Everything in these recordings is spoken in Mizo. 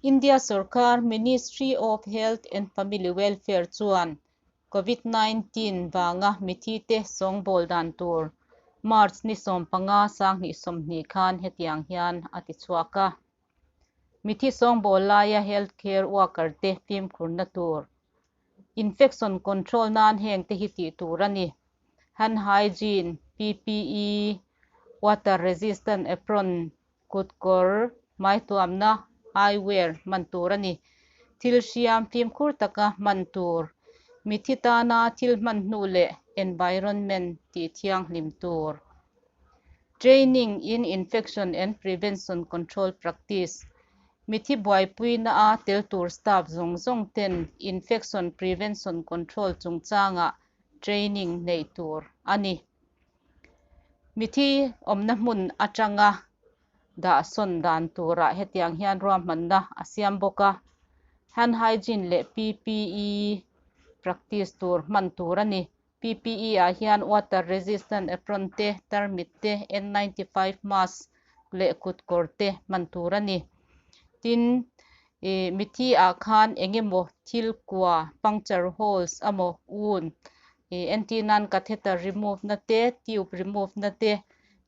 India sorkar Ministry of Health and Family Welfare chuan Covid 19 vanga mithite sawngbawl dan tur March ni 15 2020 khan hetiang hian a ti chhuak a. Mithi sawngbawl laia healthcare worker te fimkhurna tur. Infection control nan heng te hi tih tur a ni. Hand hygiene, PPE, water resistant apron, kutkawr, hmaituamna, eyewear hman tur a ni. Thil hriam fimkhur taka hman tur. Mithi tana thil hman hnu leh environment tih thianghlim tur. Training in infection and prevention control practice. Mithi buaipuina a tel tur staff zawng zawng ten infection prevention control chungchanga training nei tur a ni. Mithi awmna hmun atanga dah sawn dan turah hetiang hian ruahmanna a siam bawk a. Hand hygiene leh PPE practice tur hman tur a ni. PPE ah hian water resistant apron te, tarmit te, N95 mask leh kutkawr te hman tur a ni. Tin, mithi ah khan engemaw thil kua, puncture holes emaw wound, entirnan catheter remove na te, tube remove na te,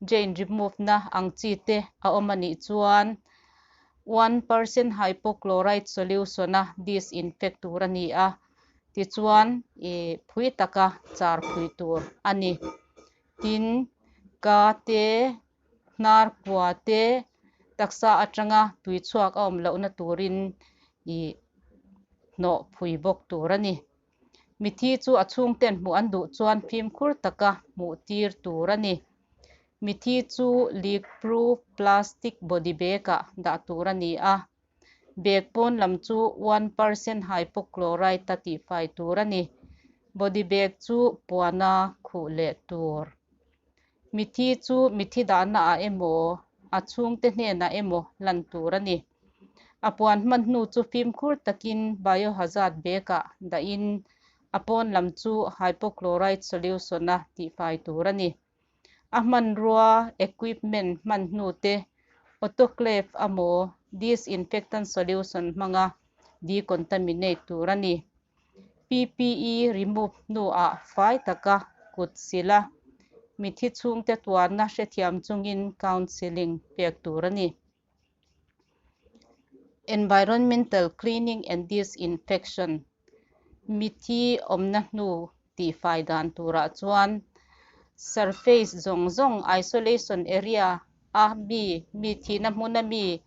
drain remove na ang chi te a awm anih chuan 1% hypochlorite solution a disinfect tur a ni a. Tichuan, phui taka char phui tur a ni. Tin, ka te, hnar kua te, taksa atanga tui chhuak a awm lohna turin hnawh phui bawk tur a ni. Mithi chu a chhungten hmuh an duh chuan fimkhur taka hmuh tir tur a ni. Mithi chu leak proof plastic body bag ah dah tur a ni a. Bag pawn lam chu 1% hypochlorite a tihfai tur a ni. Body bag chu puana khuh leh tur. Mithi chu mithi dahna ah emaw a chhungte hnenah emaw lan tur a ni. A puan hman hnu chu fimkhur takin biohazard bag ah dahin a pawn lam chu hypochlorite solution a tihfai tur a ni. A hmanrua equipment hman hnu te autoclave emaw disinfectant solution hmanga decontaminate tur a ni. PPE remove hnu ah fai taka kut sil a, mithi chhungte tuarna hrethiam chungin counselling pek tur a ni. Environmental cleaning and disinfection. Mithi awmna hnu tihfai dan turah chuan surface zawng zawng, isolation area a mi, mi thihna hmuna mi,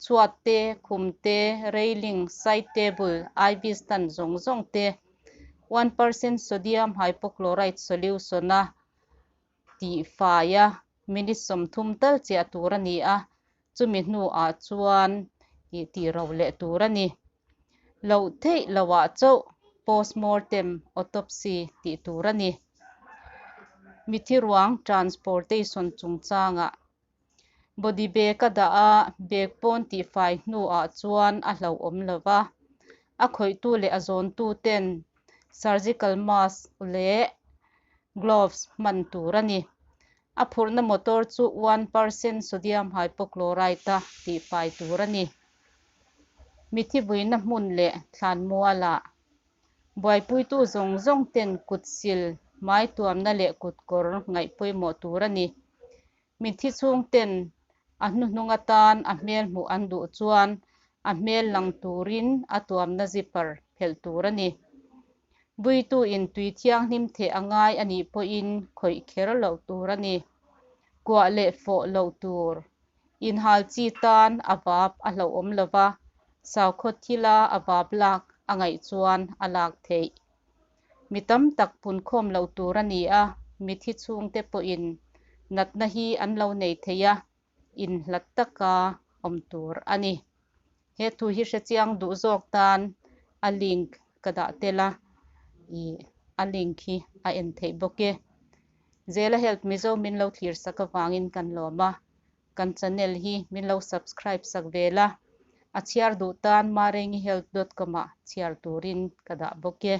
chhuat te, khum te, railing, side table, IV stand zawng zawng te 1% sodium hypochlorite solution a tihfai a minute 30 tal chiah tur a ni a. Chumi hnu ah chuan tih ro leh tur a ni. Loh theih lohah chauh postmortem autopsy tih tur a ni. Mithi ruang transportation chungchangah body bag a dah a, bag pawn tihfai hnu ah chuan a hlauhawm lova. A khawihtu leh a zawntu ten surgical mask leh gloves hman tur a ni. A phurhna motor chu 1% sodium hypochlorite a tihfai tur a ni. Mithi vuina hmun leh thlanmualah buaipuitu zawng zawng ten kut sil, hmaituamna leh kutkawr ngaih pawimawh tur a ni. Mithi chhungten a hnuhnung atan a hmel hmuh an duh chuan a hmel lang turin a tuamna zipper phelh tur a ni. Vuitu in tui thianghlim theh a ngai anih pawhin khawih kher loh tur a ni. Kuah leh fawh loh tur. Inhal chi tan a vap a hlauhawm lova, sakhaw thila a vap lak a ngaih chuan a lak theih. Mi tam tak punkhawm loh tur a ni a, mithi chhungte pawhin natna hi an lo nei thei a, inhlat taka awm tur a ni. He thu hi hrechiang duh zawk tan a link ka dah tel a, a link hi a en theih bawk e. Zela Health Mizo min lo thlir sak avangin kan lawm a. Kan channel hi min lo subscribe sak vel a. A chhiar duh tan marengihealth.com ah chhiar turin ka dah bawk e.